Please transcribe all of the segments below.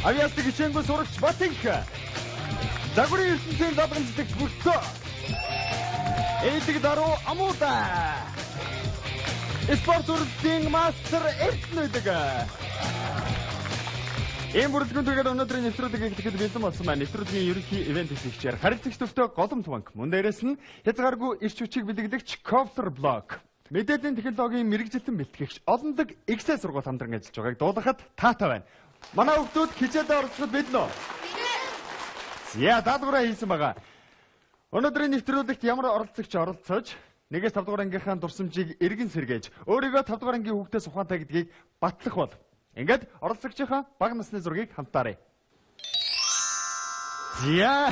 Авьяасдаг хичээнгүй сурагч Батынх. Загварын ертөнцийн даалгамжлагч Бүртөө. Эдэг даруу Амуда. Спорт үрэлтийн мастер Эрдэнэдэг. Ийм бүрэлдэхүүн төрөөр өнөөдрийн нэвтрүүлгийг эхлэхэд бэлэн болсон байна. Нэвтрүүлгийн ерөнхий ивент хэсэгчээр харилцагч төвтэй Голомт банк, мөн дээрээс нь хязгааргүй эрч хүчийг бэлэглэгч Кофлер блог. Мэдээллийн технологийн мэргэжилтэн бэлтгэгч олондог Excel сургууль хамтран ажиллаж байгааг дуулгахад таатай байна. Манай хүүхдүүд хичээлдээ оролцоход бэлэн үү? За, даалгавраа хийсэн байгаа. Өнөөдрийн нэвтрүүлэгт ямар оролцогч оролцож 1-ээс 5 дугаар ангийнхаа дурсамжийг эргэн сэргээж өөрийгөө 5 дугаар ангийн хүүхдээс ухаантай гэдгийг батлах бол ингээд оролцогчийнхаа бага насны зургийг хамтаарай. За,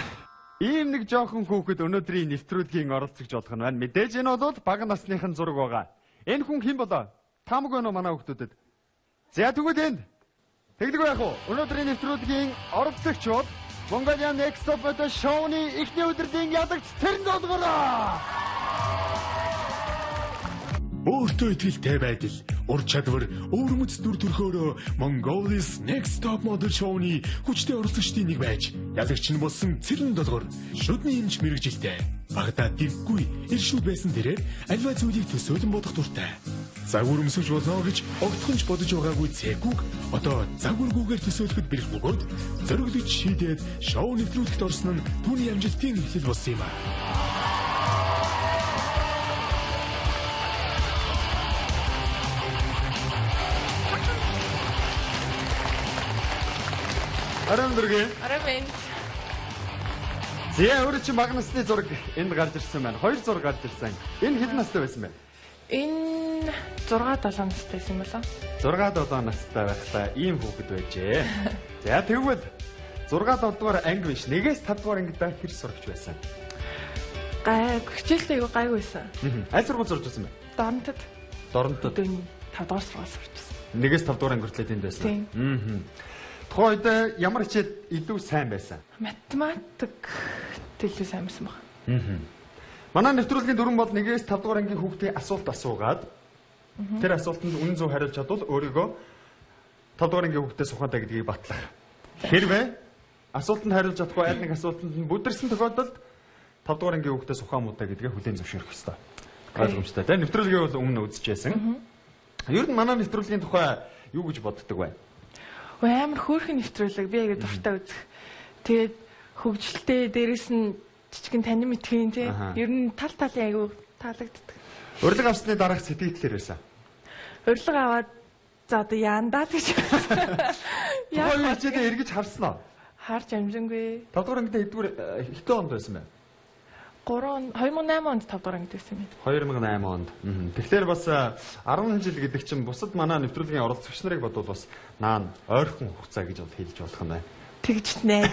ийм нэг жоохон хүүхэд өнөөдрийн нэвтрүүлгийн оролцогч болох нь байна. Мэдээж энэ бол бага насныхын зураг байгаа. Энэ хүн хэн болоо? Таамаг байна уу манай хүүхдүүдэд? За, тэгвэл энд тэглэг байх уу? Өнөөдрийн нэвтрүүлгийн оролцогч бол Mongolian Next Top Model шоуны эхний өдрийн ялагч Цэрэндолгор. Өөртөө итгэлтэй байдал, ур чадвар, өвөрмөц дүр төрхөөрөө Mongolia's Next Top Model шоуны хүчтэй оролцогчдын нэг байж, ялагч нь болсон Цэрэндолгор шүдний эмч мэргэжилтэй. Багадаа дэрэггүй, иршүүд байсан тэрээр аливаа зүйлийг төсөөлөн бодох дуртай. Загвар өмсөж болно гэж огтхон ч бодож байгаагүй цэкүг одоо загваргүйгээр төсөөлөхөд бэрх бөгөөд зориглож шийдээд шоу нэвтрүүлэгт орсон нь түүний амжилтын эхлэл болсон юм аа. Оройн дөргөө. Орой минь. За, өөрөө чинь бага насны зураг энд гарч ирсэн байна. 2 зураг гарч ирсэн. Энэ хэдэн настай байсан бэ? Энэ 6 7 настай байсан болоо. 6 7 настай байхдаа ийм хүүхэд байжээ. За, тэгвэл 6 7 дугаар анги биш, 1-ээс 5 дугаар ангидаа хэр сурагч байсан? Гайг хичээлдээ айгүй гайгүй байсан. Аль сургууль сурч байсан бэ? Доронтод. Доронтод. 5 дугаар сургууль сурч байсан. 1-ээс 5 дугаар анги хүртэл энд байсан. Тийм. Тухайн үед ямар хичээл илүү сайн байсан? Математик илүү сайн байсан баг. Манай нэвтрүүлгийн дүрэм бол 1-ээс 5 дугаар ангийн хүүхдийн асуулт асуугаад тэр асуултанд үнэн зөв хариулж чадвал өөрийгөө 5 дугаар ангийн хүүхдээс ухаантай гэдгийг батлах. Хэрвээ асуултанд хариулж чадахгүй аль нэг асуултанд нь бүдэрсэн тохиолдолд 5 дугаар ангийн хүүхдээс ухаан муутай гэдгээ хүлээн зөвшөөрөх ёстой. Ойлгомжтой тийм. Нэвтрүүлгийг бол өмнө үзчихсэн. Ер нь манай нэвтрүүлгийн тухай юу гэж боддог вэ? Амар хөөрхөн нэвтрүүлэг би аяга дуртай үзэх. Тэгээд хөгжилтэй дээрээс нь жижигэн танин мэдхийн тий. Ер нь тал талын аягүй таалагддаг. Урилга авсны дараах сэтгэлээр байсан. Урилга аваад за одоо яандаа л гэж. Яа хичээлээ эргэж харсан уу? Харж амжингүй. 5 дугаар ангид хэддүгээр хэдэн онд байсан бэ? 2008 онд 5 дугаар ангид байсан юм. 2008 онд. Тэгэхээр бас 10 жил гэдэг чинь бусад манай нэвтрүүлгийн оролцогч нарыг бодвол бас наан ойрхон хугацаа гэж бол хэлж болох юм байна. Тэгж нэ.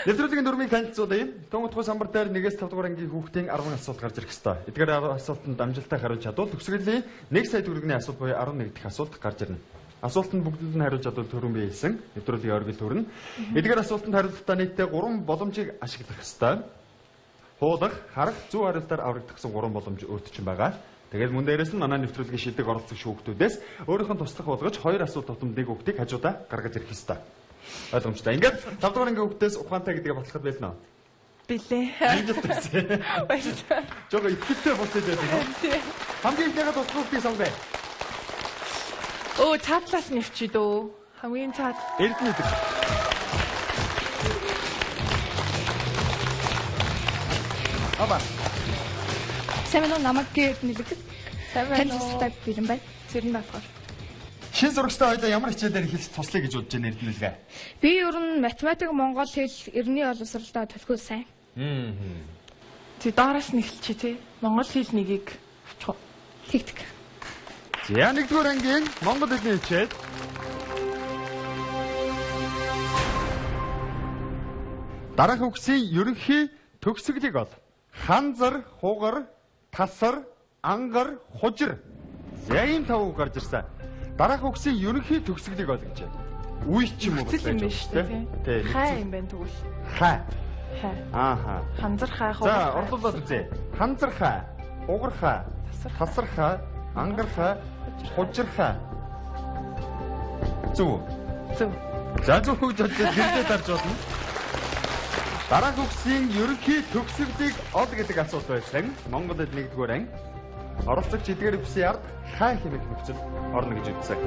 Нэвтрүүлгийн дүрмийг танилцуулъя. Тун утгын самбар дээр 1-ээс 5 дугаар ангийн хүүхдийн 10 асуулт гарч ирэх ёстой. Эдгээр асуултанд амжилттай хариулж чадвал төгсгөлийн 1 сая төгрөгийн асуулт буюу 11 дахь асуулт гарч ирнэ. Асуултанд бүгдэнд нь хариулж чадвал түрүүн би хэлсэн. Нэвтрүүлгийн оргил төрнө. Эдгээр асуултанд хариулахдаа нийтдээ 3 боломжийг ашиглах ёстой. Хуулах, харах, зөв хариултаар аврагдах гэсэн 3 боломж өөрт чинь байгаа. Тэгээд мөн дээрээс нь манай нэвтрүүлгийн шилдэг оролцогч хүүхдүүдээс өөрийнх нь туслах болгож 2 асуулт тутамд нэг хүүхдийг хажуудаа гаргаж ирэх ёстой. Ойлгомжтой. Ингээд 5 дугаар ангийн хүүхдээс ухаантай гэдгээ батлахад бэлэн үү? Бэлээ. Баярлалаа. Жого итгэлтэй болчиход байдаг юм. Хамгийн ихнийхээ туслах хүүхдийг сонгоё. Өө, цаатлаас нь явчих дөө. Хамгийн цаад. Эрдэнэдэг. Аба. Сайн байна уу? Намайг Эрдэнэлэг. Сайн байна уу? Танилцуултаа бэлэн байна. Цэрэндолгор. Шин сурагчтай хоёлаа ямар хичээлээр эхэлж туслая гэж бодож байна Эрдэнэлгээ? Би ер нь математик, монгол хэл, эртний боловсролдоо түлхүү сайн. Тэг доороос нь эхэлчихье тий. Монгол хэл нэгийг авчих уу? Тэгдэг. За, 1-р ангийн монгол хэлний хичээл. Дараах үгсийн ерөнхий төгсгөлийг бол ханзар, хугар, тасар, ангар, хужир. За, ийм 5 үг гарч ирсэн. Дараах үгсийн ерөнхий төгсгөлийг ол гэж. Үе ч юм уу байж байна шүү дээ. Тий. Хай юм байна тэгвэл. Хай. Хай. Ааха. Ханзар хай, хугар. За, орлуулад үзье. Ханзар хай, хугар хай, тасар хай, ангар хай, хужир хай. Зөв. Зөв. За зөв хөгж болж гэрдээ дарж болно. Дараах үгсийн ерөнхий төгсгөлийг ол гэдэг асуулт байсан. Монголд 1-р анги. Оролцогч эдгээр үгсийн ард хай хэмээх нөхцөл орно гэж үзсэн.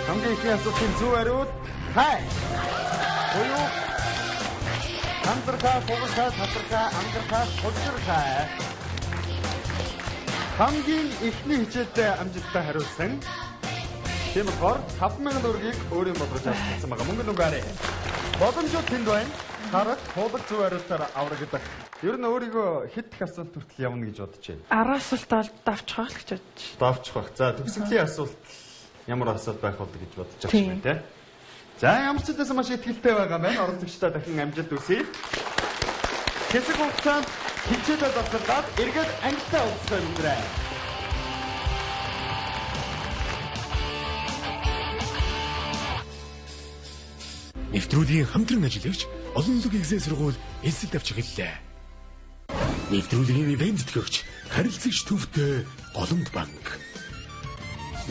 Хамгийн ихний асуултын зөв хариуд хай. Буюу хандрахаа, хугархаа, татархаа, ангархаа, хулжирхаа. Хамгийн ихний хичээлдээ амжилттай хариулсан. Тийм болохоор 5000 төгрөгийг өөрийн болгож авсан байгаа. Мөнгө нүгээрээ. Боломжууд тэнд байна. Харах, хуулах зөв хариултаар аврагдах. Ер нь өөрийгөө хэд их асуулт хүртэл явна гэж бодож байна. 10 асуулт бол давчих байх л гэж бодож. Давчих байх. За төгсгөлийн асуулт ямар асуулт байх вэ гэж бодож байгаа юм те. За ямар ч зүйлээс маш итгэлтэй байгаа маань оролцогчдоо дахин амжилт хүсье. Хэсэг хугацаанд хичээлээ завсарлаад эргээд ангитай уулзах юмдраа. Нэвтрүүлгийн хамтран ажиллагч олон улсын экзээ сургууль элсэлт авч эхэллээ. Нэвтрүүлгийн ивент тэтгэгч харилцагч төвтэй Голомт банк.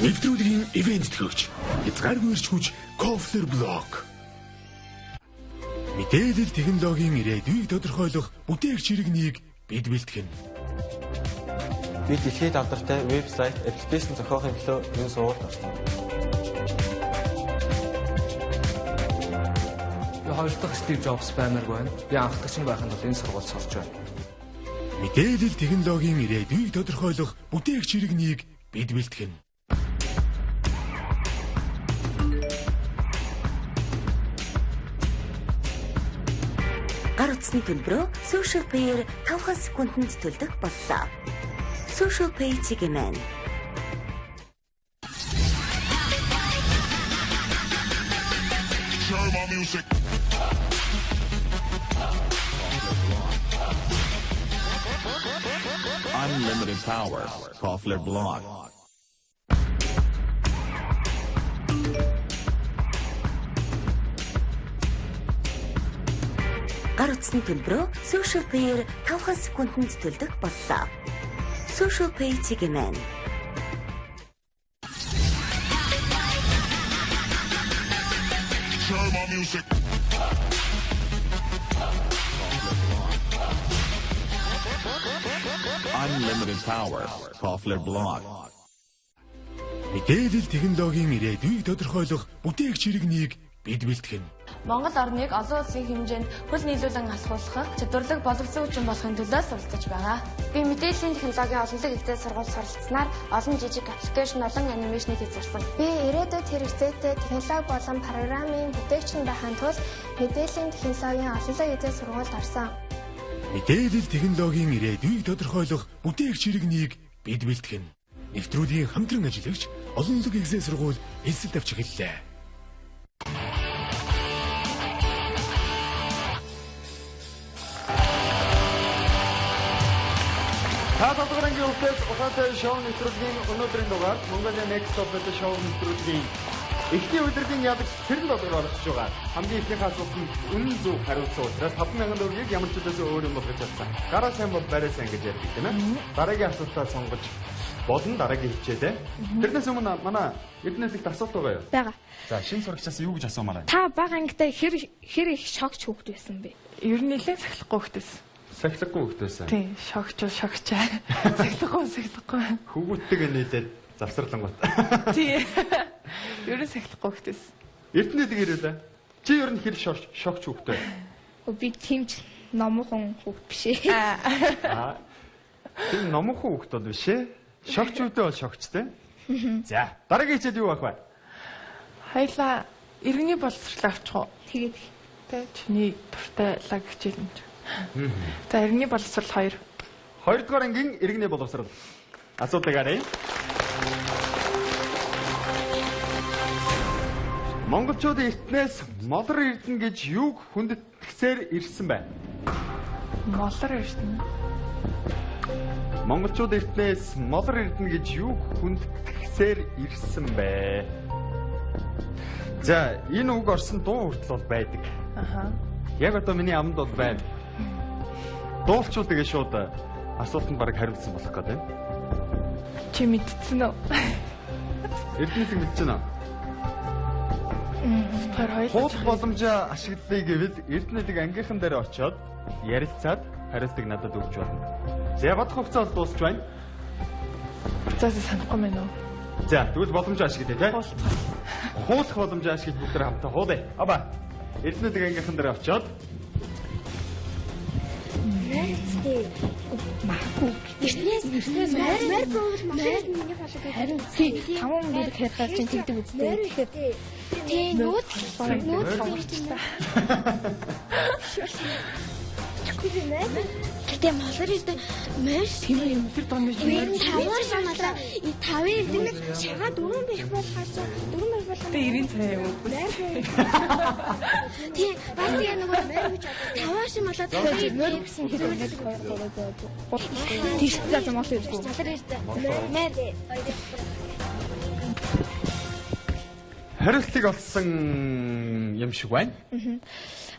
Нэвтрүүлгийн ивент тэтгэгч хязгааргүй эрч хүч Кофлер блок. Мэдээлэл технологийн ирээдүйг тодорхойлох бүтээгч иргэнийг бид бэлтгэн. Би дэлхийд алдартай вебсайт, аппликейшн зохиохын төлөө энэ сургуульд орсон. Би хоёр дахь Стив Джобс баймааргүй байна. Би анхдагчин байхын тулд энэ сургуульд сурч байна. Мэдээлэл технологийн ирээдүйг тодорхойлох бүтээгч иргэнийг бид бэлтгэн. Гар утасны төлбөрөө Social Pay-ээр 5 секундэд төлдөг боллоо. Social Pay чиглэмэн. Unlimited power. Koffler Block. Гар утасны төлбөрөө Social Pay-ээр 5 секундэд төлдөг боллоо. Social Pay чиглэмэн. Unlimited power. Koffler Block. Мэдээлэл технологийн ирээдүйг тодорхойлох бүтээгч иргэнийг бид бэлтгэн. Монгол орныг олон улсын хэмжээнд хөл нийлүүлэн алхуулах, чадварлаг боловсон хүчин болохын төлөө суралцж байгаа. Би мэдээллийн технологийн олонлог ихтэй сургууль суралцсанаар олон жижиг аппликейшн болон анимашныг хийсэн. Би ирээдүйд хэрэгцээтэй технологи болон программын бүтээгч нь байхын тулд мэдээллийн технологийн олонлог ихтэй сургуульд орсон. Мэдээлэл технологийн ирээдүйг тодорхойлох бүтээгч иргэнийг бид бэлтгэн. Нэвтрүүлгийн хамтран ажиллагч олон улсын экзээ сургууль элсэлт авч эхэллээ. Та долдугаар ангийн хүүхдээс ухаантай шоу нэвтрүүлгийн өнөөдрийн дугаар Mongolia Next Top Model шоу нэвтрүүлгийн эхний удирдлагын ялагч Цэрэн долгор оролцож байгаа. Хамгийн эхнийхээ асуултанд үнэн зөв хариулсан учраас 5000 төгрөгийг ямар ч зүйлээс өөр юм болгож чадсан. Гараа сайн бол барай сайн гэж ярьдаг тийм ээ. Дараагийн асуултаа сонгож болон дараагийн хичээлээ. Тэрнээс өмнө манай Эрдэнэлэгт асуулт байгаа юу? Байгаа. За шинэ сурагчаас юу гэж асуумаар байна? Та бага ангидаа хэр их шогч хүүхэд байсан бэ? Ер нь нэлээд сахилахгүй хүүхэд байсан. Сахилахгүй хүүхэд байсан. Тийм, шогч. Сахилахгүй. Хүүгүүдтэйгээ нийлээд завсарлангуут. Тийм. Ер нь сахилахгүй хүүхэд байсан. Эрдэнэлэг ирээлээ. Чи ер нь хэр шогч хүүхэд вэ? Би тийм ч номхон хүүхэд биш ээ. Аа. Тийм номхон хүүхэд бол биш ээ. Шогч үүдээ бол шогч те. За, дараагийн хичээл юу байх вэ? Хоёлаа иргэний боловсрол авчих уу? Тэгээд тэ чиний дуртай лаг хичээл юм чи. За, иргэний боловсрол 2. 2 дугаар ангийн иргэний боловсрол. Асуудаг арай. Монголчууд эртнээс молор эрдэнэ гэж юуг хүндэтгэсээр ирсэн бэ? Молор эрдэнэ. Монголчууд эртнээс молор эрдэнэ гэж юуг хүндэтгэсээр ирсэн бэ? За, энэ үг орсон дуу хүртэл бол байдаг. Аха. Яг одоо миний амд бол байна. Дуулчул тэгээ шууд асуултанд бараг хариулсан болох гэдэг. Чи мэдсэн үү? Эрдэнэлэг мэдэж байна уу? Тэр Хуулах боломжоо ашиглая гэвэл Эрдэнэлэг ангийнхан дээр очиод ярилцаад хариултыг надад өгч болно. За бодох хугацаа бол дуусч байна. За санахгүй мэн үү? За тэгвэл боломжоо ашиглая тий. Хуулах боломжоо ашиглаж бүгд хамтаа хуулъя. Аба. Эрдэнэлэг ангийнхан дээр очиод Мэрцтэй. Магадгүй. Эртнээс мэр мэр миний болог. Харин тий 5 гэрэг хэрхаар чинь тэгдэг үстэй. Тэгэхээр тий нүүд нүүд Гэтэ молор ирдэг морь тийм юм тэр дунд нь таваар шамалаа тавын ирдэг шагаа дөрөв байх болохоор дөрөв байх болохоор тэ 90 цай юм уу? Тий бас тэгээ нөгөө морь гэж таваар шамалаа тавын морь гэсэн хэрэг 1 2 3 4 тийш за молор ирдэг. Молор ирдэг. Морь хариултыг олсон юм шиг байна.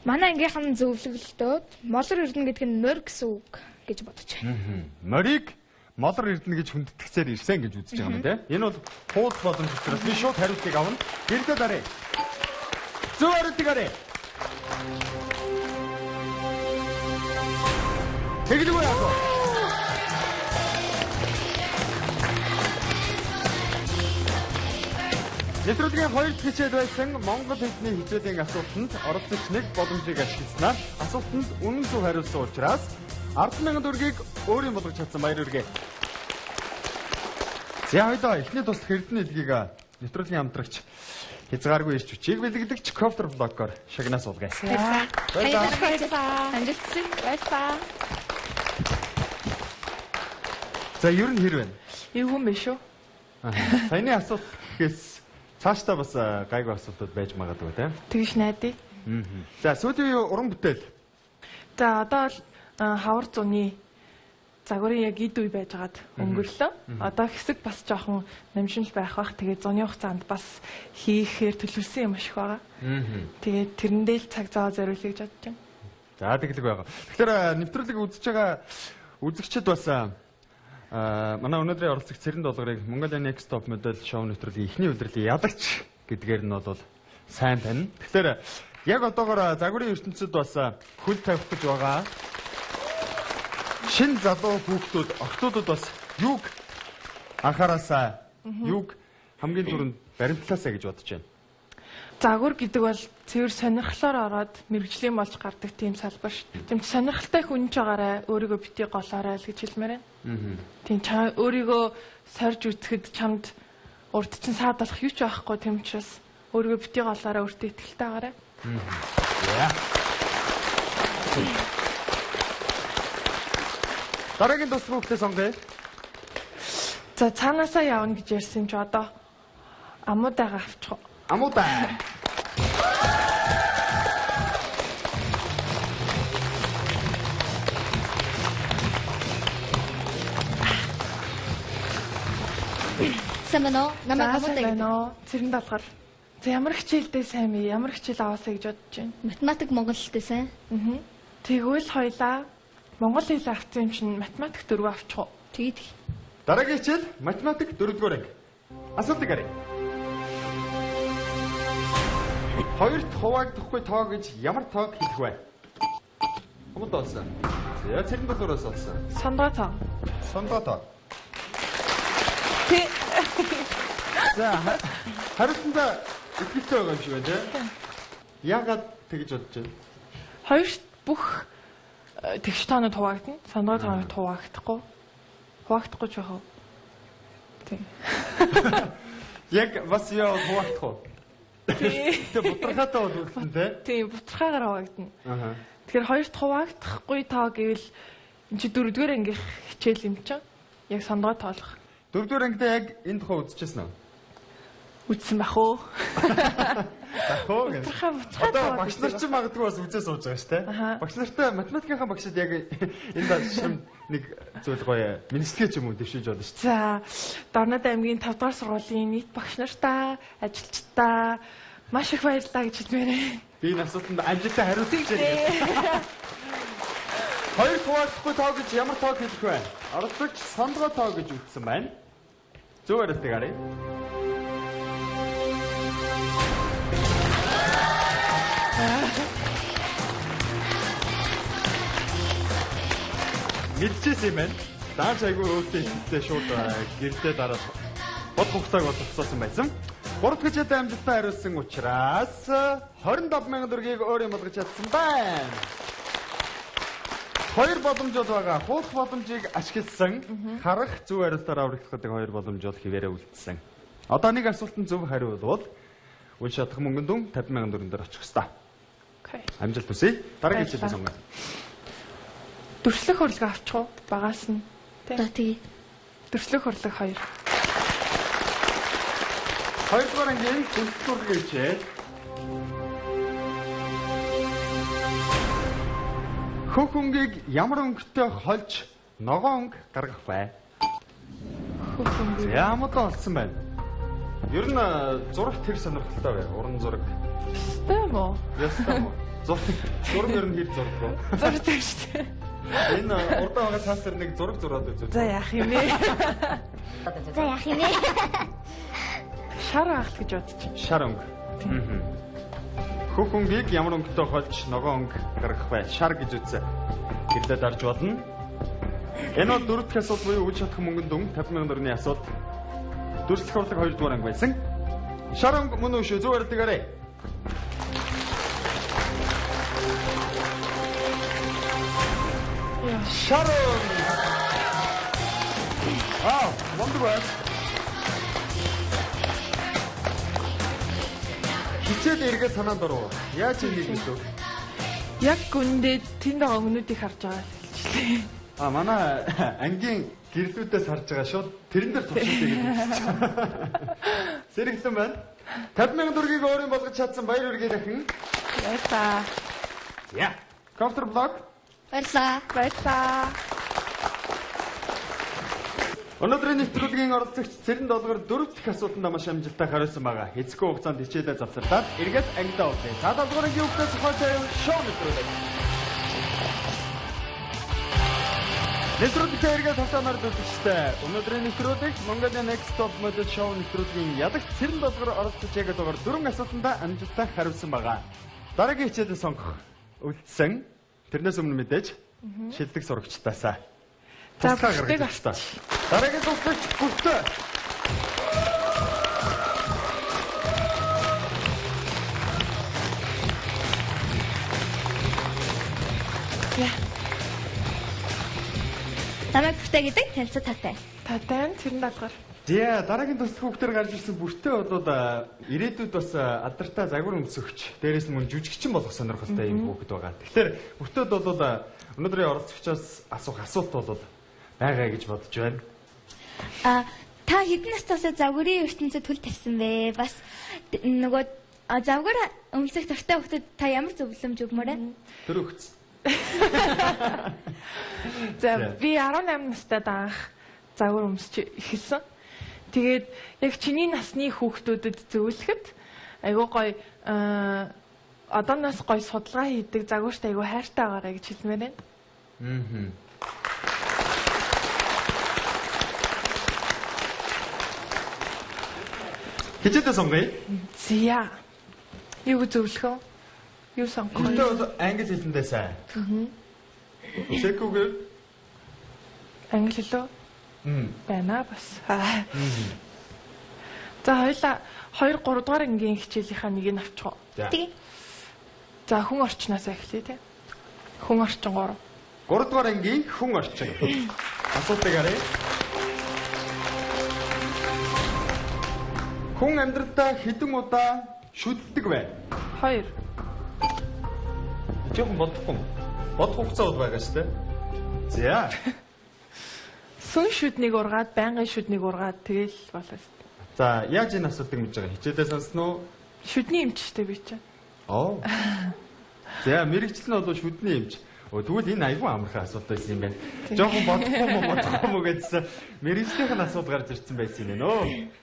Манай ангийнхан зөвлөлтөд молор эрдэнэ гэдэг нь морь гэсэн үг гэж бодож байна. Морийг молор эрдэнэ гэж хүндэтгсээр ирсэн гэж үзэж байгаа юм тий. Энэ бол хуулах боломж учраас би шууд хариултыг авна. Гэрдээ даръя. Зөв хариултыг харъя. Тэгэлгүй яах вэ? Нэвтрүүлгийн хоёр дахь хичээл байсан Монгол хэлний хичээлийн асуултанд оролцогч нэг боломжийг ашигласнаар асуултанд үнэн зөв хариулсан учраас 10,000 төгрөгийг өөрийн болгож чадсан баяр хүргэе. За хоёлоо эхний туслах Эрдэнэ хэлгийг нэвтрүүлгийн хамтрагч хязгааргүй ирч хүчийг бэлгэлэгч Кофтер блокоор шагнаа суулгая. Баярлалаа. Амжилтсан. Баярлалаа. За ер нь хэр вэ? Эвгүй юм биш үү? Саяны асуулт гэхээс цаашдаа бас гайгүй асуултууд байж магадгүй тийм. Тэгж найдаа. За сүүлийн уран бүтээл. За одоо л хавар зуны загварын яг эд үе байжгаад өнгөрлөө. Одоо хэсэг бас жоохон намшинл байх бах. Тэгээд зуны хугацаанд бас хийхээр төлөвлөсөн юм шиг байгаа. Тэгээд тэрэндээ л цаг зав зориулъя гэж бодож байна. За тэглэг байгаа. Тэгэхээр нэвтрүүлгийг үзэж байгаа үзэгчид бас манай өнөөдрийн оролцогч Цэрэн Долгорыг Mongolia Next Top Model шоу нэвтрүүлгийн эхний улирлын ялагч гэдгээр нь бол сайн танина. Тэгэхээр яг одоогоор загварын ертөнцид бас хөл тавих гэж байгаа. Шин залуу хүүхдүүд, охтуудад бас юуг анхаараасаа, юуг хамгийн түрүүнд баримтлаасаа гэж бодож байна. Загвар гэдэг бол цэвэр сонирхлоор ороод мэргэжлийн болж гардаг тийм салбар шүү дээ. Тийм сонирхолтой хүн ч байгаарай, өөрийгөө битгий голоорой л гэж хэлмээр байна. Тийм чам өөрийгөө сорж үзэхэд чамд урд чинь саад болох юу ч байхгүй, тийм учраас өөрийгөө битгий голоорой, өөртөө итгэлтэй байгаарай. Дараагийн туслах хүүхдээ сонгоё. За цаанаасаа явна гэж ярьсан юм чи одоо амуудаага авчих уу? Амуудаа. Сайн байна уу? Намайг Амуудаа гэдэг. Цэрэн Долгор. За ямар хичээлдээ сайн бэ? Ямар хичээл аваасаа гэж бодож байна? Математик монгол хэлтэй сайн. Тэгвэл хоёлаа монгол хэл авсан юм чинь математик 4 авчих уу? Тэгээд. Дараагийн хичээл математик 4-р анги. Асуултыг харъя. Хоёрт хуваагдахгүй тоо гэж ямар тоог хэлэх вэ? Хүмүүд олсон. За Цэрэн Долгороос олсон. Сондгой тоо. Сондгой тоо. Тэ. За хариултандаа итгэлтэй байгаа юм шиг байна тий. Яагаад тэгж бодож байна? Хоёрт бүх тэгш тоонууд хуваагдана. Сондгой тоонууд хуваагдахгүй. Хуваагдахгүй ч яах вэ? Тийм. Яг бас яа хуваагдах уу? Тэгээ бутархаатай бол үлдэн тий. Тийм, бутархаагаар хуваагдана. Тэгэхээр хоёрт хуваагдахгүй тоо гэвэл энэ чи дөрөвдүгээр ангийнх хичээл юм чинь. Яг сондгой тоолох. Дөрөвдүгээр ангидаа яг энэ тухай үзчихсэн үү? Үзсэн бах уу? Бах уу гэх. Одоо багш нар чинь магадгүй бас үзээ сууж байгаа шүү дээ. Багш нартай математикийн багшид яг энэ шим нэг зүйл гоё министрээ ч юм уу дэвшиж болно шүү дээ. За, Дорнод аймгийн 5 дугаар сургуулийн нийт багш нартаа, ажилчдаа маш их баярлалаа гэж хэлмээр байна. Би энэ асуултанд амжилттай хариулж байна. Хоёр хуваагдахгүй тоо гэж ямар тоог хэлэх вэ? Оролцогч сондгой тоо гэж үздсэн байна. Зөв хариултыг харъя. Мэдчихсэн юм байна. Дааж айгүй өөртөө ихтэй шууд гэрдээ дараад бодох хугацааг бол зогсоосон байсан. 3 дахь хичээлдээ амжилттай хариулсан учраас 25,000 төгрөгийг өөр юм болгож чадсан байна. Хоёр боломж бол байгаа. Хуулах боломжийг ашигласан, харах зөв хариултаар аврагдах гэдэг хоёр боломж бол хിവэрэ үлдсэн. Одоо нэг асуултанд зөв хариулвал үл шатах мөнгөн дүн 50,000 төгрөгөөр дээр очих ёстой. Окей. Амжилт хүсье. Дараагийн хичээлээ сонгоё. Дүрслэх хурлаг авчих уу? Багаас нь. За тэгье. Дүрслэх хурлаг 2. Хоёрдугаар ангийн дүрслэх хурлаг хичээл. Хөх өнгийг ямар өнгөтэй холж ногоон өнгө гаргах вэ? Хөх өнгийг. Ямар олсон байна. Ер нь зураг тэр сонирхолтой бай. Уран зураг. Ёстой юм уу? Ёстой юм уу? Зураг ер нь хэр зураг вэ? Зурдаг шүү дээ. Энэ урдаа байгаа цаас дээр нэг зураг зураад үзвэл. За яах юм бэ? За яах юм бэ? Шар аалт гэж бодож байна. Шар өнгө. Хөх өнгийг ямар өнгөтэй холж ногоон өнгө гаргах вэ? Шар гэж үзсэн. Гэрлээ дарж болно. Энэ бол дөрөв дэх асуулт буюу үл шатах мөнгөн дүн 50,000 төгрөгийн асуулт. Дүрслэх хурлаг 2 дугаар анги байсан. Шар өнгө мөн үү шүү? Зөв хариултыг харъя. Шар өнгө. Аа, мундаг байна. Хичээл эргээд санаанд оров. Яаж ийнийг мэдв? Яг үндэ тэнд байгаа өнгөнүүдийг харж байгаа хэлчихлээ. А манай ангийн гэрлүүдээс харж байгаа шууд тэрэн дээр туршилтыг гэж үзчихсэн. Сэргэлэн байна. 50,000 төгрөгийг өөрийн болгож чадсан баяр хүргэе дахин. Баярлалаа. За. Кофтер блог. Баярлалаа. Баярлалаа. Өнөөдрийн нэвтрүүлгийн оролцогч Цэрэн долгор 4 дахь асуултанд маш амжилттай хариулсан байгаа. Эцэстэн хугацаанд хичээлээ завсардаад эргээд ангидаа уулзъя. За долгор ангийн хүүхдээс хойш шоу нэвтрүүлэг. Нэвтрүүлэгтээ эргээд тавтанаар үзэгчтэй. Өнөөдрийн нэвтрүүлэг Mongolia Next Top Model Show нэвтрүүлгийн ялагч Цэрэн долгор оролцож яг дугаар 4 асуултанд амжилттай хариулсан байгаа. Дараагийн хичээлээ сонгох үлдсэн. Тэрнээс өмнө мэдээж шилдэг сурагчтаасаа. За Туслахаа бүртэг гаргаж ирсэн. Дараагийн туслагч бүртээ. За. Намайг бүртээ гэдэг танилцаа татай. Татай Цэрэн долгор. За дараагийн туслах хүүхдээр гарч ирсэн бүртээ бол ирээдүйд бас алдартай загвар өмсөгч, дээрээс нь мөн жүжигчин болох сонирхолтой юм хүүхэд байгаа. Тэгэхээр бүртээд бол өнөөдрийн оролцогчоос асуух асуулт бол байгаа гэж бодож байна. А та хэдэн настайсаа загварын ертөнцид төл тавьсан бэ? Бас нөгөө загвар өмсөх дуртай хүүхдэд та ямар зөвлөмж өгмөр вэ? Тэр өгц. За би 18 настай анх загвар өмсч эхэлсэн. Тэгээд яг чиний насны хүүхдүүдэд зөвлөхөд айгүй гоё одооноос гоё судалгаа хийдэг загварт айгүй хайртай байгаарай гэж хэлмээр байна. Хичээлээ сонгоё. Зя. Юу зөвлөх вэ? Юу сонгох вэ? Бүртээ бол англи хэлэндээ сайн. Секүүгээр Англи хэлөө байна бас. За хоёлаа 2 3 дугаар ангийн хичээлийнхаа нэгийг авчих уу? Тэгье. За хүн орчноос эхлэе тий. Хүн орчин 3. 3 дугаар ангийн хүн орчин. Асуултыг харъя. Хүн амьдралдаа хэдэн удаа шүдэлдэг вэ? 2. Жохон бодохгүй. Бодох хугацаа бол байгаа шүү дээ. За. Сүн шүднийг ургаад, байнгын шүднийг ургаад тэгэл болоо. За, яаж энэ асуултыг мэдж байгаа? Хичээлээ сонсно уу? Шүдний эмч шүү дээ би чинь. Оо. За, мэрэгжил нь бол шүдний эмч. Тэгвэл энэ айгүй амархан асуулт байсан юм байна. Жохон бодохгүй мó бодохгүй мó гэдсэн. Мэрэгжлийнх нь асуулт гарч ирсэн байсан юм нөө.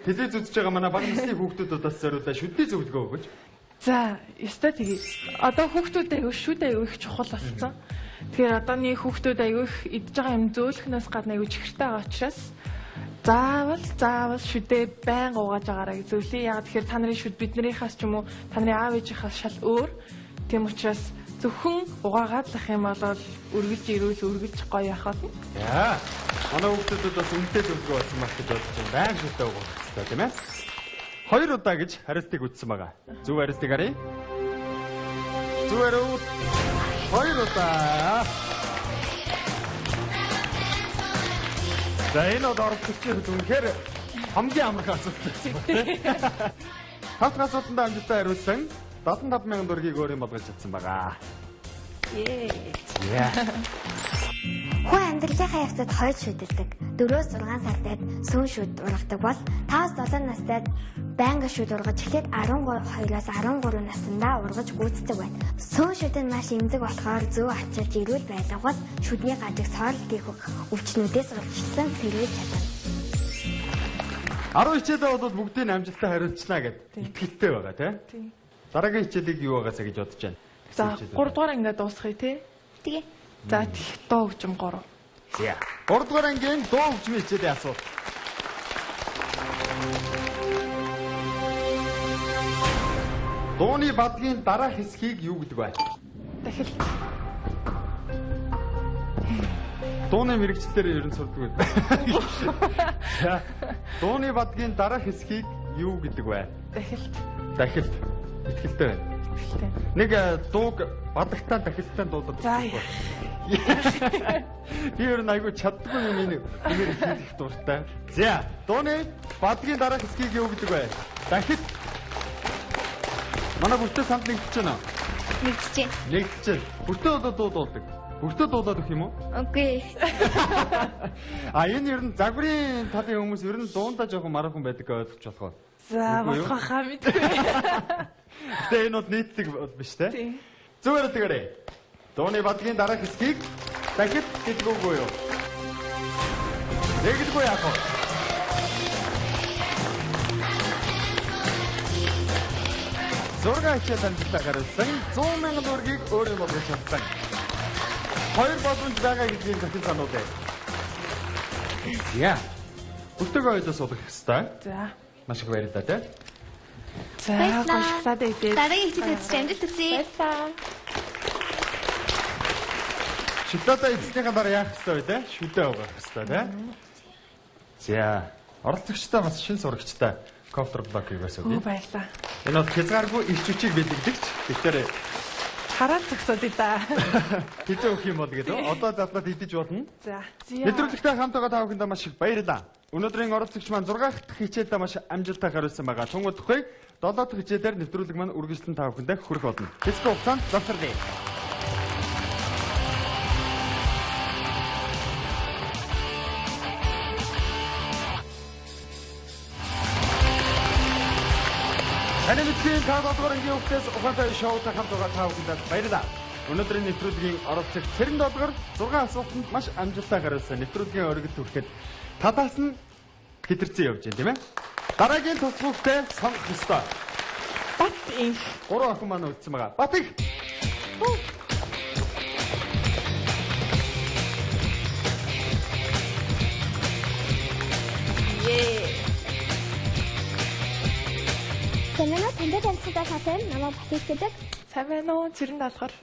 Телевиз үзэж байгаа манай бага насны хүүхдүүдэд бас зориулаад шүдний зөвлөгөө өгөөч. За, ёстой тэгье. Одоо хүүхдүүд айгүй шүд айгүй их чухал болсон. Тэгэхээр одооны хүүхдүүд айгүй их идж байгаа юм зөөлхнөөс гадна айгүй чихэртэй байгаа учраас заавал шүдээ байнга угааж байгаарай гэж зөвлөе. Яг тэгэхээр та нарын шүд биднийхээс ч юм уу та нарын аав ээжийнхээс шал өөр. Тийм учраас зөвхөн угаагаад лах юм бол үргэлж ирүүл үргэлж гоё явах болно. За. Манай хүүхдүүдэд бас үнэтэй зөвлөгөө болсон байх гэж бодож байна. Баян шүтээ угаах хэрэгтэй тийм ээ. 2 удаа гэж хариултыг үтсэн байгаа. Зөв хариултыг харъя. Зөв хариулт 2 удаа. За энэ бол оролцогчийн хувьд үнэхээр хамгийн амархан асуулт байсан байна. 5 дахь асуултанд амжилттай хариулсан 75,000 төгрөгийг өөрийн болгож чадсан байгаа. Ее. Хүн амьдралынхаа явцад хоёр шүдэлдэг. 4-6 сартай сүүн шүд ургадаг бол 5-7 настай байнга шүд ургаж эхлээд 12-оос 13 наснда ургаж гүйцэтгэв байна. Сүүн шүд нь маш эмзэг болохоор зөв ачилж эрүүл байлгавал шүдний гажиг сорол гэх өвчнүүдээс урьдчилан сэргийлж чадна. 10 хичээлээ бол бүгдийг амжилттай хариулчихна гэд итгэлтэй байгаа тий. Дараагийн хичээлийг юу байгаасаа гэж бодож байна. За 3 дугаар ангиа дуусгая тий. Тэгээ. За тэгэх дуу хөгжим 3. За 3 дугаар ангийн дуу хөгжмийн хичээлийн асуулт. Дууны бадгийн дараах хэсгийг юу гэдэг вэ? Дахил. Дууны мэргэжлээр ер нь сурдаг үү? За дууны бадгийн дараах хэсгийг юу гэдэг вэ? Дахилт. Дахилт. Итгэлтэй байна. Итгэлтэй. Нэг дууг бадагтаа дахилттай дуудаад. За. Би ер нь айгүй чаддгүй юм энэ юмэр хийх дуртай. За, дууны бадгийн дараах хэсгийг юу гэдэг вэ? Дахилт. Манай бүртээ санд нэгдэж байна уу? Нэгдэж байна. Нэгдэж байна. Бүртээ одоо дуу дуулдаг. Бүртээ дуулаад өгөх юм уу? Үгүй. А энэ ер нь загварын талын хүмүүс ер нь дуундаа жоохон мараахан байдаг гэж ойлгож болох уу? За болох хаа мэдгүй. Гэтэ энэ бол нийтлэг биш те? Тийм. Зүгээр тэгээрэй. Дууны бадгийн дараах хэсгийг дахид гэдэг үгүй юу? Нэгдгүй яах вэ? Зураг хичээл амжилттай хариулсан 100,000 төгрөгийг өөрийн болгож чадсан. Хоёр боломж байгаа гэдгийг захин сануулъя. За. Бүртэйгөө ойлоо суулгах ёстой. За. Маш их баярлалаа те. За, баярлалаа дээдээ. Дараагийн хичээл үзэж амжилт хүсье. Баярлалаа. Шоколад эзлэхээ дараа яах ёстой вэ те? Шүдэ угаах ёстой те. За, оролцогчтой бас шин сурагчтай коптер блокийг бас өгье. Баярлалаа. Энэ бол хязгааргүй ирч хүчийг бэлэгдэгч. Тэгэхээр хараад зогсоод да. Хизээ өгөх юм бол гэдэг. Одоо задлаад идэж болно. За. Нэвтрүүлэгтэй хамт байгаа та бүхэндээ маш их баярлалаа. Өнөөдрийн оролцогч маань 6 дахь хичээлдээ маш амжилттай хариулсан байгаа. Тун удахгүй 7 дахь хичээлээр нэвтрүүлэг маань үргэлжлэн та бүхэндээ хүрэх болно. Хэсэг хугацаанд завсарлая. Таны мэдхийн 5 дугаар ангийн хүүхдээс ухаантай шоутай хамт байгаа та бүхэндээ баярлалаа. Өнөөдрийн нэвтрүүлгийн оролцогч Цэрэн долгор 6 асуултанд маш амжилттай хариулсан. Нэвтрүүлгийн оргил хүрэхэд талаас нь хэтэрсэн явж байна, тийм ээ? Дараагийн туслахтай сонгох ёстой. Бат инх. 3 охин маань үлдсэн байгаа. Бат их. Сайн байна уу? Тантай танилцуулах хатан намайг Батик гэдэг. Сайн байна уу? Цэрэн даалгавар.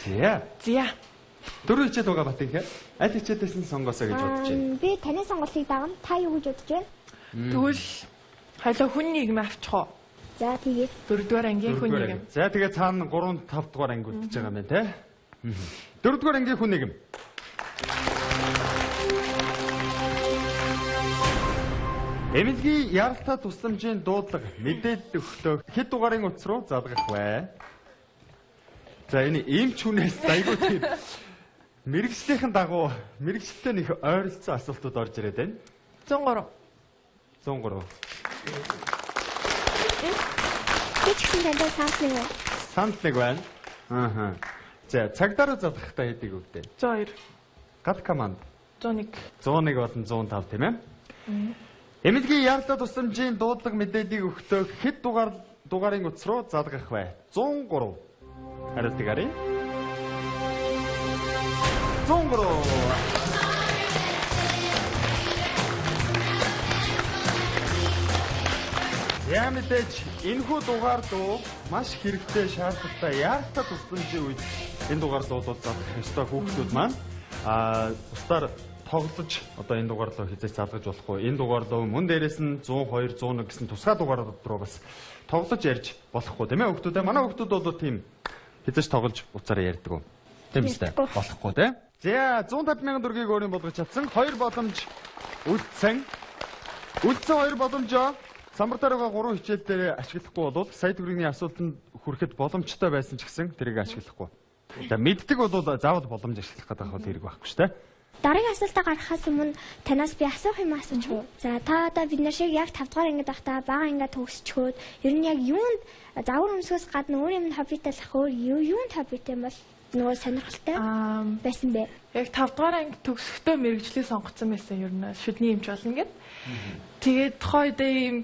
Зя. Зя. Дөрөв хичээл байгаа Батик. Аль хичээлээс нь сонгосоо гэж бодож байна? Би таны сонголтыг дагна. Та юу гэж бодож байна? Тэгвэл хоёлоо хүн нийгэм авчих уу? За тэгээ. Дөрөвдүгээр ангийн хүн нийгэм. За тэгээ цаана 3 5 дугаар анги үлдчихэж байгаа юм байна те. Дөрөвдүгээр ангийн хүн нийгэм. Эмнэлгийн яралтай тусламжийн дуудлага мэдээлэл өгөхдөө хэд дугаарын утас руу залгах вэ? За энэ эмч хүнээс айгүй тийм мэргэжлийнхэн дагуу мэргэжилтэй нэг ойролцоо асуултууд орж ирээд байна. 103. 103. Би ч гэсэн тантай санал нэг байна. Санал нэг байна. Аа. За цагдаа руу залгахдаа хэдийг өгдөө? 102. Гал команд. 101. 101 болон 105 тийм ээ? Эмнэлгийн яралтай тусламжийн дуудлага мэдээллийг өгөхдөө хэд дугаарын утас руу залгах вэ? 103. Хариултыг харъя. 103. Яа мэдээж энэхүү дугаар дуу маш хэрэгтэй шаардлагатай. Яалтаа тусламжийн үед энэ дугаар дуу бол задлах ёстой хүүхдүүд маань бусдаар тоглож одоо энэ дугаар руу хизээж залгаж болохгүй. Энэ дугаар руу мөн дээрээс нь 102, 101 гэсэн тусгай дугаарууд руу бас тоглож ярьж болохгүй, тийм хүүхдүүдээ. Манай хүүхдүүд бол тийм хизээж тоглож уцаараа ярьдаг. Тийм үстэй. Болохгүй, тийм. За 150 мянган төгрөгийг өөрийн болгож чадсан. Хоёр боломж үлдсэн. Үлдсэн хоёр боломжоо самбар дээр байгаа 3 хичээл дээр ашиглахгүй бол сая төгрөгийн асуултанд хүрэхэд боломжтой байсан ч гэсэн тэрийг ашиглахгүй. За мэддэг бол заавал боломж ашиглах гэдэг бол хэрэг байхгүй шүү дээ. Дараагийн асуултаа гаргахаас өмнө танаас би асуух юм асууж уу. За та одоо бид нар шиг яг 5 дугаар ангид байхдаа бага ангиа төгсчхөөд ер нь яг юунд загвар өмсгөөс гадна өөр юм хоббитай л ах өөр юунд хоббитай юм бол нөгөө сонирхолтой байсан бэ? Яг 5 дугаар анги төгсөхдөө мэргэжлээ сонгоцсон байсан ер нь шүдний эмч болно гэд. Тэгээд тухайн үедээ ийм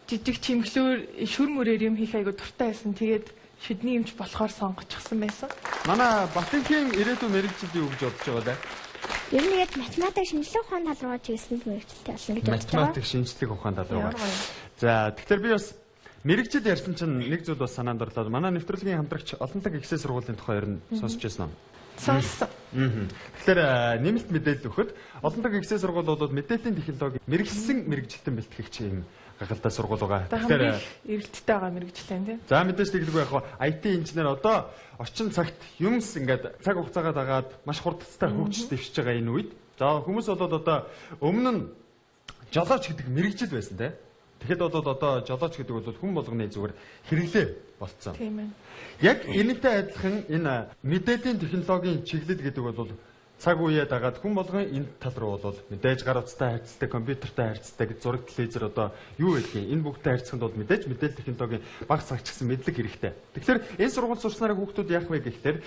жижиг чимхлүүр шүр мөрөөр юм хийх айгу дуртай байсан. Тэгээд шүдний эмч болохоор сонгочихсон байсан. Манай Батынхийн ирээдүйн мэргэжил юу гэж бодож байгаа вэ? Ер нь яг математик шинжлэх ухааны тал руу чиглэсэн мэргэжилтэй болно гэж бодож байгаа. Математик шинжлэх ухааны тал руу. За тэгэхээр би бас мэргэжил ярьсан чинь нэг зүйл бас санаанд орлоо. Манай нэвтрүүлгийн хамтрагч Олонлог ихсээ сургуулийн тухай ер нь сонсч байсан уу? Сонссон. Тэгэхээр нэмэлт мэдээлэл өгөхөд Олонлог ихсээ сургууль бол мэдээллийн технологи мэргэжсэн мэргэжилтэн бэлтгэгч юм гахалтай сургууль байгаа. Тэгэхээр эрэлттэй байгаа мэргэжлэн тийм. За мэдээж тэгэлгүй яг IT инженер одоо орчин цагт юмс ингээд цаг хугацаагаа дагаад маш хурдцтай хөгжиж дэвшиж байгаа энэ үед. За хүмүүс болоод одоо өмнө нь жолооч гэдэг мэргэжил байсан тийм. Тэгэхэд бол одоо жолооч гэдэг бол хүн болгоны зүгээр хэрэглээ болцсон. Тийм ээ. Яг энэтэй адилхан энэ мэдээллийн технологийн чиглэл гэдэг бол цаг үеэ дагаад хүн болгон энэ тал руу бол мэдээж гар утастай харьцдаг, компьютертэй харьцдаг, зураг телевизэр одоо юу гэдгийг энэ бүгдтэй харьцахад бол мэдээж мэдээлэл технологийн баг цагч гэсэн мэдлэг хэрэгтэй. Тэгэхээр энэ сургууль сурснараа хүүхдүүд яах вэ гэхлээр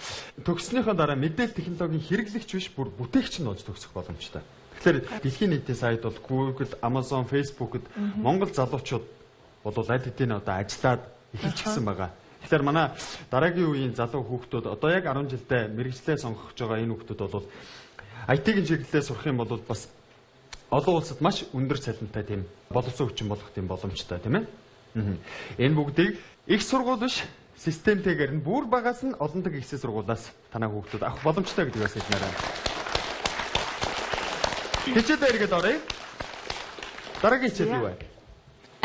төгссөнийхөө дараа мэдээлэл технологийн хэрэглэгч биш бүр бүтээгч нь болж төгсөх боломжтой. Тэгэхээр дэлхийн нийтийн сайт бол Google, Amazon, Facebook-д Монгол залуучууд бол аль хэдийн одоо ажиллаад эхэлчихсэн байгаа. Тэгэхээр манай дараагийн үеийн залуу хүүхдүүд одоо яг 10 жилдээ мэргэжлээ сонгох гэж байгаа энэ хүүхдүүд бол IT-ийн чиглэлээ сурах юм бол бас олон улсад маш өндөр цалинтай тийм боловсон хүчин болох тийм боломжтой, тийм ээ. Энэ бүгдийг их сургууль биш системтэйгээр нь бүр багаас нь Олонлог ихсээ сургуулиас танай хүүхдүүд авах боломжтой гэдэг бас хэлмээр байна. Хичээлээ эргээд оръё. Дараагийн хичээл юу вэ?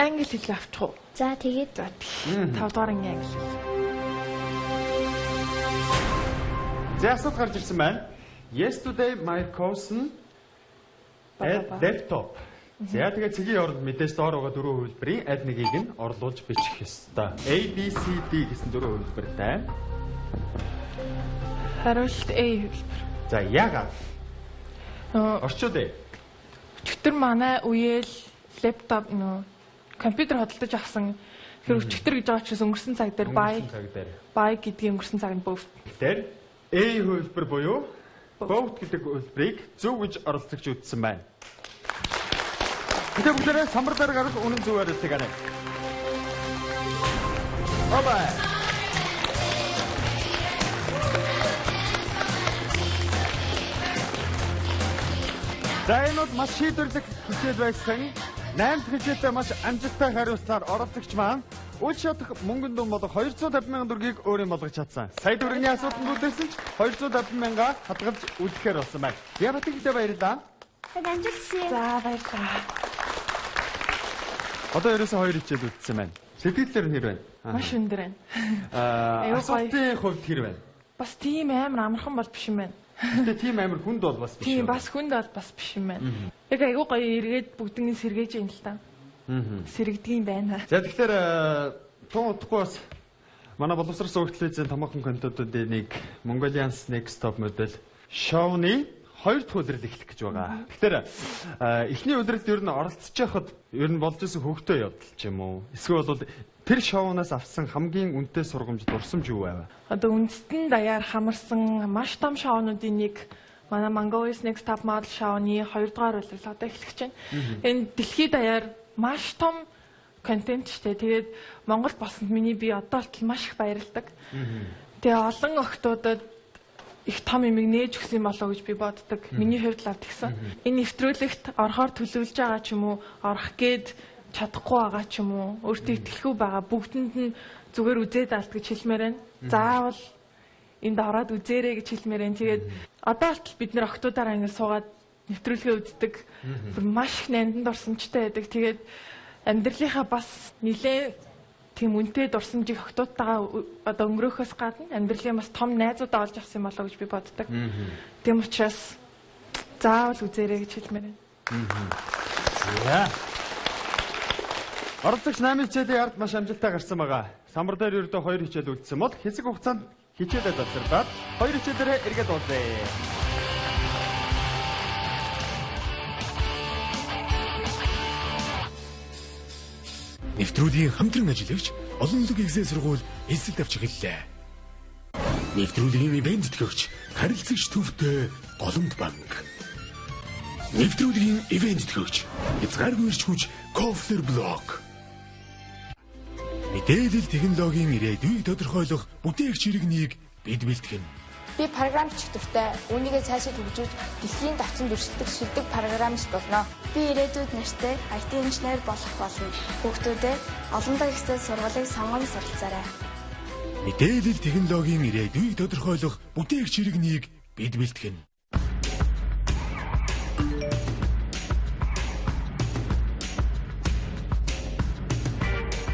Англи хэл авчих уу? За тэгээд 5 дугаар ангийн англи хэл. За асуулт гарч ирсэн байна. Yesterday my cousin a laptop. За тэгээд цэгийн оронд мэдээж доор байгаа дөрвөн хувилбарын аль нэгийг нь орлуулж бичих ёстой. A B C D гэсэн дөрвөн хувилбартай. Хариулт A хувилбар. За яагаад? Орчууд ээ. Өчигдөр манай үеэл лэптоп нөө компьютер хөдөлж авсан. Тэгэхээр өчигдөр гэж байгаа чинь өнгөрсөн цаг дээр бай гэдгийг өнгөрсөн цаг нь both. Тэгэхээр A хувилбар буюу both гэдэг хувилбарыг зөв гэж оролцогч үздсэн байна. Тэгэхээр бүгдээрээ самбар дээр гарах үнэн зөв хариултыг харъя. Обай. За энэ бол маш шийдвэрлэх хичээл байсан. 8 дахь хичээлдээ маш амжилттай хариулснаар оролцогч маань үл шатах мөнгөн дүн болох 250 мянган төгрөгийг өөрийн болгож чадсан. Сая төгрөгийн асуултанд үлдээсэн ч 250 мянга хадгалж үлдэхээр болсон байна. Ябатигтэй баярлалаа. Амжилтсан. За баярлалаа. Одоо ерөөсөө хоёр хичээл үлдсэн байна. Сэтгэлээр нь хэр байна? Маш өндөр байна. Асуултын хувьд хэр байна? Бас тийм амар амархан бол биш юм байна. Гэтэ тийм амар хүнд бол бас биш. Тийм бас хүнд бол бас биш юм байна. Яг айгүй гоё эргээд бүгднийг сэргээж юм л та. Сэрэгдэг юм байна. За тэгэхээр тун удахгүй бас манай боловсрол суваг телевизийн томоохон контентуудын нэг Mongolian's Next Top Model шоуны хоёр дахь улирал эхлэх гэж байгаа. Тэгэхээр эхний улиралд ер нь оролцож байхад ер нь болж исэн хөвгтэй явдал ч юм уу? Эсвэл бол тэр шоунаас авсан хамгийн үнэтэй сургамж дурсамж юу байв? Одоо үндэстэн даяар хамарсан маш том шоунуудын нэг манай Mongolia's Next Top Model шоуны 2 дугаар улирал одоо эхлэх гэж байна. Энэ дэлхийд даяар маш том контент шүү дээ. Тэгээд Монголд болсонд миний би одоо болтол маш их баярладаг. Тэгээ олон охтуудад их том юмыг нээж өгсөн юм болоо гэж би боддог. Миний хувьд л тэгсэн. Энэ нэвтрүүлэгт орохоор төлөвлөж байгаа ч юм уу, орох гээд чадахгүй байгаа ч юм уу, өөртөө итгэлгүй байгаа бүгдэнд нь зүгээр үзээд алт гэж хэлмээр байна. Заавал энд ороод үзээрэй гэж хэлмээр байна. Тэгээд одоо болтол бид нэр охтуудаараа ингэ суугаад нэвтрүүлгээ үздэг. Бүр маш их нандин дурсамжтай байдаг. Тэгээд амьдралынхаа бас нэлээд тийм үнэтэй дурсамжийг охтуудтайгаа одоо өнгөрөөхөөс гадна амьдралын бас том найзуудаа олж авсан юм болоо гэж би боддог. Тийм учраас заавал үзээрэй гэж хэлмээр байна. За. Оролцогч 8 хичээлийн ард маш амжилттай гарсан байгаа. Самбар дээр ердөө 2 хичээл үлдсэн бол хэсэг хугацаанд хичээлээ завсардаад 2 хичээлээрээ эргээд уулзъя. Нэвтрүүлгийн хамтран ажиллагч олон улсын эгзээ сургууль элсэлт авч эхэллээ. Нэвтрүүлгийн ивент тэтгэгч харилцагч төвтэй Голомт банк. Нэвтрүүлгийн ивент тэтгэгч хязгааргүй эрч хүч Кофлер блок. Мэдээлэл технологийн ирээдүйг тодорхойлох бүтээгч иргэнийг бид бэлтгэн. Би програмч дуртай. Үүнийгээ цаашид хөгжүүлж дэлхийн давцанд өрсөлдөх шилдэг програмч болно. Би ирээдүйд нэртэй IT инженер болох болно. Хүүхдүүдээ олон дахь сургуулийг сонгон суралцаарай. Мэдээлэл технологийн ирээдүйг тодорхойлох бүтээгч иргэнийг бид бэлтгэн.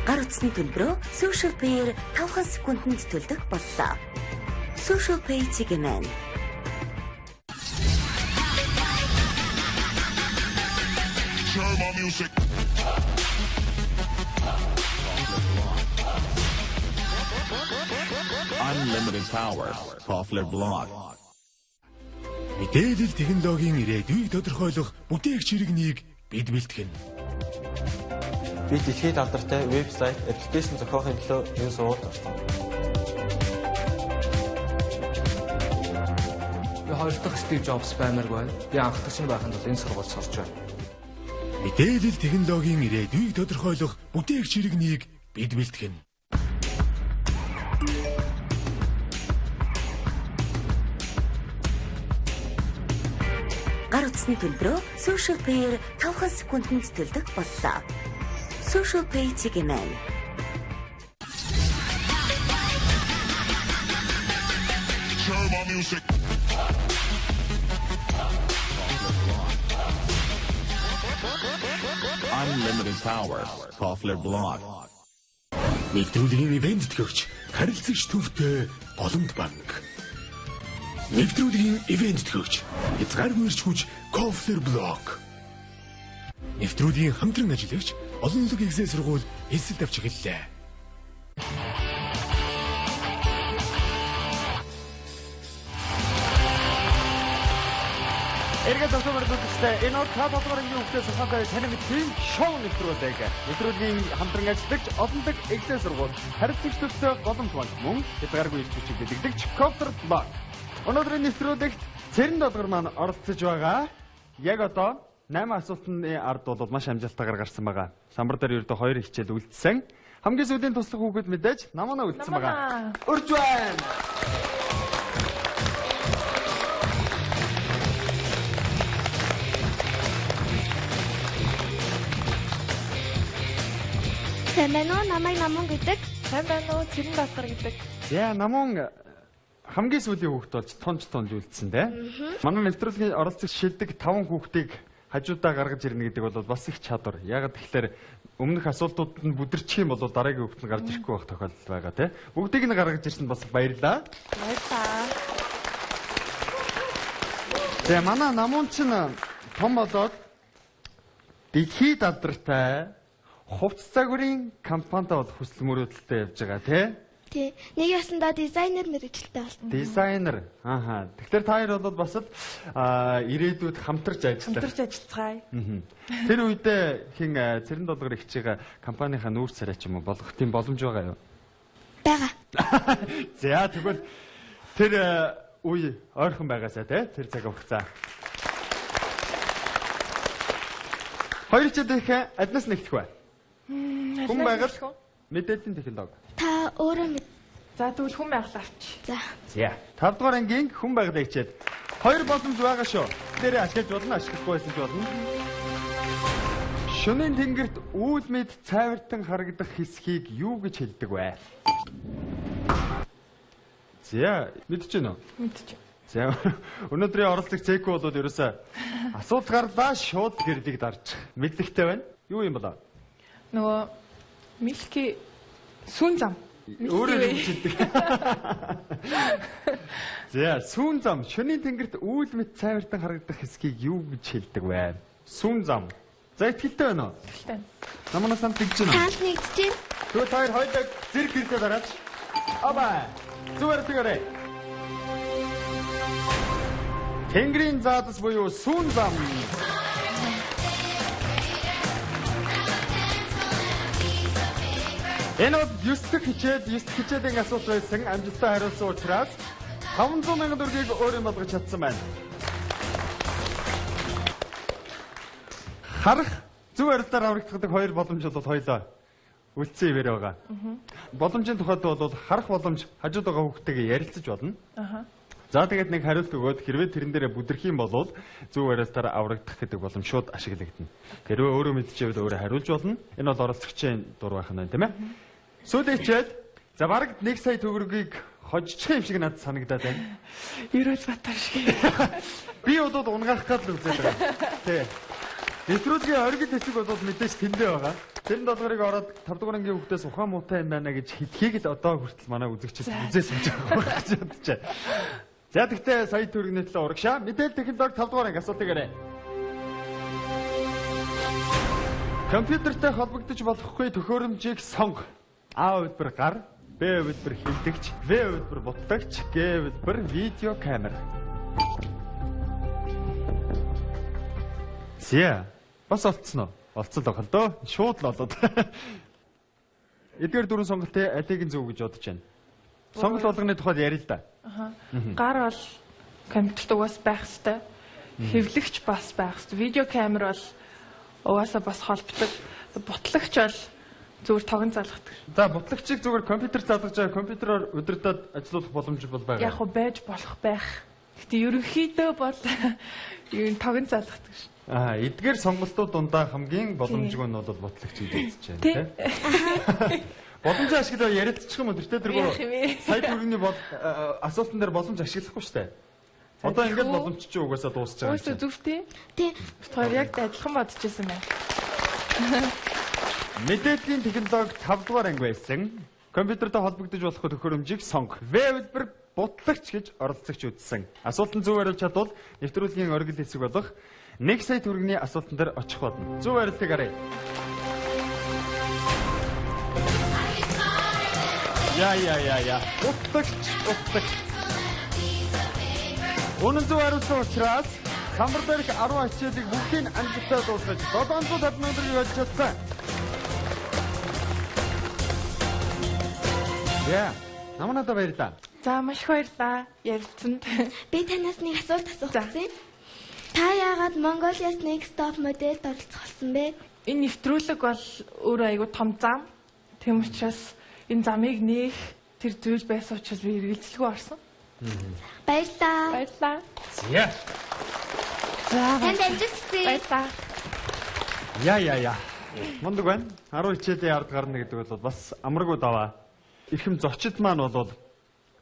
Гар утасны төлбөрөө Social Pay-ээр 5 секундэд төлдөг боллоо. Social Pay чиглэн. Unlimited power. Popular blog. Мэдээлэл технологийн ирээдүйг тодорхойлох бүтээгч иргэнийг бид бэлтгэн. Би дэлхийд алдартай вебсайт, аппликейшн зохиохын төлөө энэ сургуульд орсон. Би хоёр дахь Стив Джобс баймаргүй байна. Би анхдагч нь байхын тулд энэ сургуульд сурч байна. Мэдээлэл технологийн ирээдүйг тодорхойлох бүтээгч иргэнийг бид бэлтгэн. Гар утасны төлбөрөө Social Pay-ээр 5 секундэд төлдөг боллоо. Social Pay чиглэн. Unlimited power. Popular blog. Нэвтрүүлгийн ивент тэтгэгч харилцагч төвтэй Голомт банк. Нэвтрүүлгийн ивент тэтгэгч хязгааргүй эрч хүч Кофлер блок. Нэвтрүүлгийн хамтран ажиллагч олон улсын эгзээ сургууль элсэлт авч эхэллээ. Эргээд зогсоо үзэгчдээ энэ бол 5 дугаар ангийн хүүхдээс сурхаатай танин мэдхийн шоу нэвтрүүлэг. Нэвтрүүлгийн хамтран ажиллагч олон дахь эгзээ сургууль харилцагч төвтэй Голомт банк мөн хязгааргүй эрч хүчийг бэлэгдэгч Кофлер блок. Өнөөдрийн нэвтрүүлэгт Цэрэн долгор маань оролцож байгаа. Яг одоо 8 асуултны ард бол маш амжилттайгаар гарсан байгаа. Самбар дээр ердөө 2 хичээл үлдсэн. Хамгийн сүүлийн туслах хүүхэд мэдээж намана үлдсэн байгаа. Урж байна. Сайн байна уу? Намайг Намун гэдэг. Сайн байна уу? Цэрэн долгор гэдэг. За, Намун хамгийн сүүлийн хүүхэд болж тунж үлдсэн дээ. Манай нэвтрүүлгийн оролцогч шилдэг 5 хүүхдийг хажуудаа гаргаж ирнэ гэдэг бол бас их чадвар. Яагаад тэгэхээр өмнөх асуултууд нь бүдэрчих юм бол дараагийн хүүхэд нь гарч ирэхгүй байх тохиолдол байгаа тий. Бүгдийг нь гаргаж ирсэнд бас баярлалаа. Баярлалаа. Тэгээ манай Намун чинь том болоод дэлхийд алдартай хувцас загварын компанитай бол хүсэл мөрөөдөлтэй явж байгаа тий. Тий. Нэг ясандаа дизайнер мэргэжилтэй болсон. Дизайнер. Ааха. Тэгэхээр та хоёр бол бас л ирээдүйд хамтарч ажиллах. Хамтарч ажиллацгаая. Тэр үедээ хин Цэрэн долгор ихчийг компанийнхаа нүүр царай ч юм уу болгох тийм боломж байгаа юу? Байгаа. За тэгвэл тэр үе ойрхон байгаасаа тий тэр цаг хугацаа. Хоёр хичээлийнхэн аднаас нэгдэх бай. Хүн байгаль мэдээллийн технологи. Та өөрөө мэд. За тэгвэл хүн байгаль авч. За. За. 5 дугаар ангийн хүн байгаль хичээл. Хоёр боломж байгаа шүү. Дээрээ ашиглаж болно, ашиглахгүй байсан ч болно. Шөнийн тэнгэрт үүл мэд цайвартан харагдах хэсгийг юу гэж хэлдэг вэ? За, мэдэж байна уу? Мэдэж. За, өнөөдрийн оролцогч Зэко бол ерөөсөө асуулт гарлаа шууд гэрлийг дарчих. Мэдлэгтэй байна. Юу юм болоо? Нөгөө Milky сүүн зам. Өөрөө юу гэж хэлдэг? За, сүүн зам. Шөнийн тэнгэрт үүл мэд цайвартан харагдах хэсгийг юу гэж хэлдэг вэ? Сүүн зам. За, итгэлтэй байна уу? Итгэлтэй. Наманаас санал нэгдэж байна уу? Санал нэгдэж байна. Тэгвэл та хоёр хоёулаа зэрэг гэрлээ дараач. Абаа. Зүгээр тэгээрэй. Тэнгэрийн заадас буюу сүүн зам. Энэ бол 9 дахь хичээл, 9 дахь хичээлийн асуулт байсан. Амжилттай хариулсан учраас 500 мянган төгрөгийг өөрийн болгож чадсан байна. Харах зөв хариултаар аврагддаг хоёр боломж бол хоёлоо үлдсэн ивээр байгаа. Боломжийн тухайд бол харах боломж хажууд байгаа хүүхдтэйгээ ярилцаж болно. Аха. За тэгээд нэг хариулт өгөөд хэрвээ тэрэн дээрээ бүдэрх юм бол зөв хариултаар аврагдах гэдэг боломж шууд ашиглагдана. Хэрвээ өөрөө мэдчихэвэл өөрөө хариулж болно. Энэ бол оролцогчийн дур байх нь тийм ээ. Сүүлийн хичээл за бараг 1 сая төгрөгийг хожчих юм шиг надад санагдаад байна. Ерөөл Батар шиг. Би бол унгаах гал үзээд байгаа. Тий. Нэвтрүүлгийн оргил хэсэг бол мэдээж тэндээ байгаа. Тэр долгорыг ороод 5 дугаар ангийн хүүхдээс ухаан муутай юм байна гэж хэлхийг л одоо хүртэл манай үзэгчид үзээ сууж байгаа гэж бодчихъя. За тэгтээ сая төгрөгийн төлөө урагшаа. Мэдээлэл технологи 5 дугаар анги асуултыг ярэ. Компьютертэй холбогдож болохгүй төхөөрөмжийг сонго. А хувилбар гар, Б хувилбар хилдэгч, В хувилбар бутлагч, Г хувилбар видео камер. Зя. Бас олцсон уу? Олцсон л байх л дөө. Шууд л олоод. Эдгээр дөрвөн сонголтын алийг нь зөв гэж бодож байна. Сонголт болгоны тухайд ярил л да. Аха. Гар бол компьютерт угаас байх хэвээр. Хэвлэгч бас байх хэвээр. Видео камер бол угаасаа бас холбдог. Бутлагч бол зүгээр тогон залгадаг. За бутлагчийг зүгээр компьютер залгаж байгаа компьютероор удирдаад ажилуулах боломж бол байгаа. Яг хөө байж болох байх. Гэтэ ерөнхийдөө бол ер нь тогон залгадаг ш. Аа, эдгээр сонголтууд дундаа хамгийн боломжгүй нь бол бутлагч гэж үзэж байна тийм. Боломж ашиглаа ярилцчих юм уу тэртээ тэргүй. Сая төгрөгийн бол асуултан дээр боломж ашиглахгүй шүү дээ. Одоо ингээд боломж чи угаасаа дуусч байгаа юм чинь. Угаасаа зөв тий. Тий. Бид хоёр яг адилхан бодож байсан байна. Мэдээллийн технологи 5 дугаар анги байсан. Компьютертэй холбогдож болох төхөөрөмжийг сонго. В хувилбар бутлагч гэж оролцогч үзсэн. Асуултанд зөв хариулж чадвал нэвтрүүлгийн оргил хэсэг болох 1 сая төгрөгийн асуултан дээр очих болно. Зөв хариултыг харъя. Я я я я. Бутлагч, бутлагч. Үнэн зөв хариулсан учраас самбар дээрх 10 хичээлийг бүгдийг амжилттай дуусгаж 750 сая төгрөгийг олж чадсан. Яа, наманада баярлалаа. За маш их баярлалаа. Ярилцсанд. Би танаас нэг асуулт асуух гэсэн. Та яагаад Mongolia's Next Top Model-д оролцох болсон бэ? Энэ нэвтрүүлэг бол өөрөө айгүй том зам. Тийм учраас энэ замыг нээх тэр зүйл байсан учраас би эргэлзэлгүй орсон. Баярлалаа. Баярлалаа. За. За. Танд амжилт хүсье. Баярлалаа. Я я я. Мундаг байна. 10 хичээлийн ард гарна гэдэг бол бас амаргүй даваа. Эрхэм зочид маань бол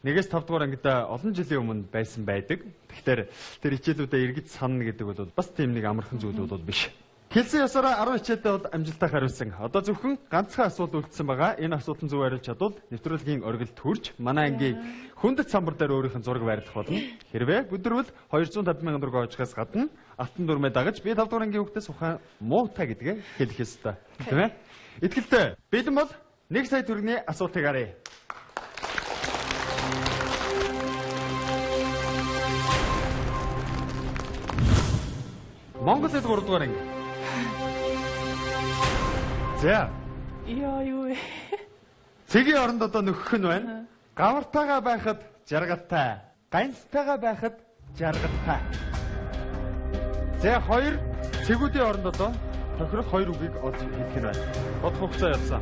1-ээс 5 дугаар ангид олон жилийн өмнө байсан байдаг. Тэгэхээр тэр хичээлүүдээ эргэж санана гэдэг бол бас тийм нэг амархан зүйл бол биш. Хэлсэн ёсороо 10 хичээлдээ бол амжилттай хариулсан. Одоо зөвхөн ганцхан асуулт үлдсэн байгаа. Энэ асуултанд зөв хариулж чадвал нэвтрүүлгийн оргилд хүрч манай ангийн хүндэт самбар дээр өөрийнх нь зураг байрлах болно. Хэрвээ бүдэрвэл 250 мянган төгрөг очихоос гадна алтан дүрмээ дагаж би 5 дугаар ангийн хүүхдээс ухаан муутай гэдгээ хэлэх ёстой. Тийм ээ? Итгэлтэй. Бэлэн бол 1 сая төгрөгийн асуултыг харъя. Монгол хэл 3 дугаар анги. За. Йоо юу вэ? Цэгийн оронд одоо нөхөх нь байна. Гавартайгаа байхад жаргалтай, ганцтайгаа байхад жаргалтай. За хоёр цэгүүдийн оронд одоо тохирох хоёр үгийг олж хэлэх нь байна. Бодох хугацаа явсан.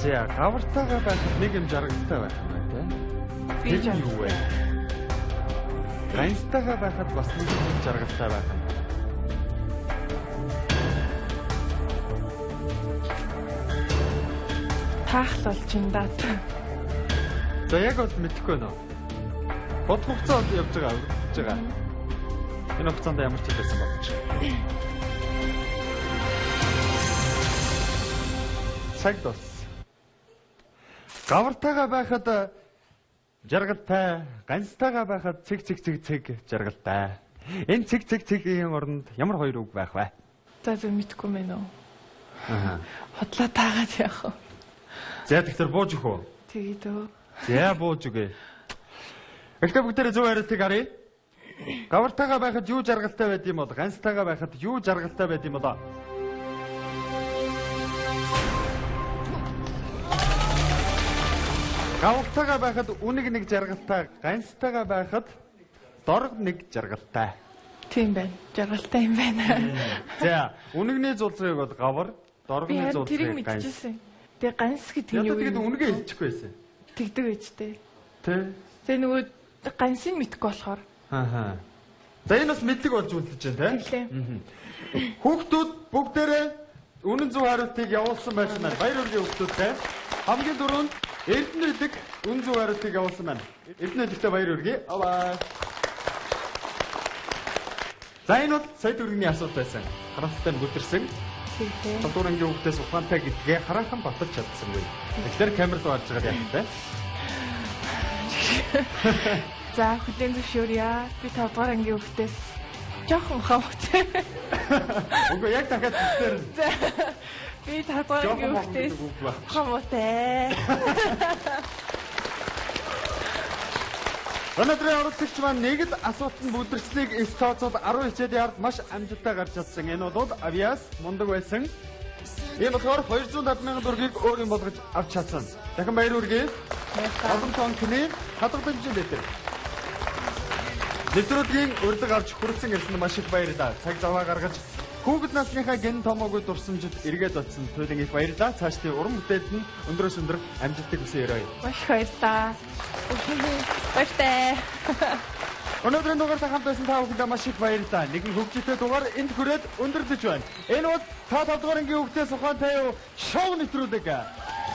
За, гавартайгаа байхад нэг юм жаргалтай байх юм байна, тийм. Би Тэр нь юу вэ? Ганцтайгаа байхад бас нэг юм жаргалтай байх юм. Таахал болж юм да. За, яг бол мэдэхгүй байна уу? Бодох хугацаа бол явж байгаа, өргөж байгаа. Энэ хугацаанд ямар ч байсан бодож. Цаг дууссан. Гавартайгаа байхад жаргалтай, ганцтайгаа байхад цэг цэг цэг цэг жаргалтай. Энэ цэг цэг цэгийн оронд ямар хоёр үг байх вэ? За зөв мэдэхгүй мэн үү? Аа. Хотлоо таагаад яах вэ? За тэгэхээр бууж өгөх үү? Тэгээ дөө. За бууж өгье. Гэхдээ бүгдээрээ зөв хариултыг харъя. Гавартайгаа байхад юу жаргалтай байд юм бол, ганцтайгаа байхад юу жаргалтай байд юм бол? Гавартайгаа байхад үнэг нэг жаргалтай, ганцтайгаа байхад дорог нэг жаргалтай. Тийм байна. Жаргалтай юм байна. За, үнэгний зулцыг бол гавар, Би доргны харин зулцыг тэрийг ганц. мэдчихсэн. Тэгээ ганц гэдэг нь Ядаа юу тэгээд юм? үнэгээ хэлчихгүй байсан. Тэгдэг байж тээ. Тэ? Тэгээ нөгөө ганцыг мэдэхгүй болохоор. Аа. За энэ бас мэдлэг болж үлдэж байна, тэ? Тэглээ. Хүүхдүүд бүгдээрээ үнэн зөв хариултыг явуулсан байсан байна. Баяр хүргэе хүүхдүүдтэй. Хамгийн түрүүнд Эрдэнэ үлэг үнэн зөв хариултыг явуулсан байна. Эрдэнэ үлэгтээ баяр хүргэе. Аваа. За энэ бол сая төгрөгийн асуулт байсан. Харамсалтай нь бүдэрсэн. Тэглээ. Тавдугаар ангийн хүүхдээс ухаантай гэдгээ хараахан баталж чадсангүй. Тэгэхээр камер руу харж байгаа юм байна. За хүлээн зөвшөөрье. Би 5 дугаар ангийн хүүхдээс жоохон ухаантай. Үгүй яг дахиад бүгдээр нь За би 5 дугаар жоохон ангийн мохон хүүхдээс гэдэг үг байна. ухаантай. Өнөөдрийн оролцогч маань нэг л асуултанд бүдэрчлийг эс тооцоод 10 хичээлийн ард маш амжилттай гарч чадсан. Энэ бол авиас мундаг байсан. Ийм болохоор 270 мянган төгрөгийг өөр юм болгож авч чадсан. Дахин баяр хүргэе. Олон тонкны хадгаламжийн дэвтэр. Нэвтрүүлгийн урилга авч хүрэлцэн ирсэн маш их баярлалаа. Цаг заваа гаргаж хүүхэд насныхаа ген томоогүй дурсамжид эргээд очсон туйлын их баярлалаа. Цаашдын уран бүтээлд нь өндрөөс өндөр амжилтыг хүсье өрөөе. Маш их баярлалаа. Баяртай. Өнөөдрийн дугаартаа хамт байсан та бүхэндээ маш их баярлалаа. Нэгэн хөгжилтэй дугаар энд хүрээд өндөрлөж байна. Энэ бол та 5 дугаар ангийн хүүхдээс ухаантай юу шоу нэвтрүүлэг.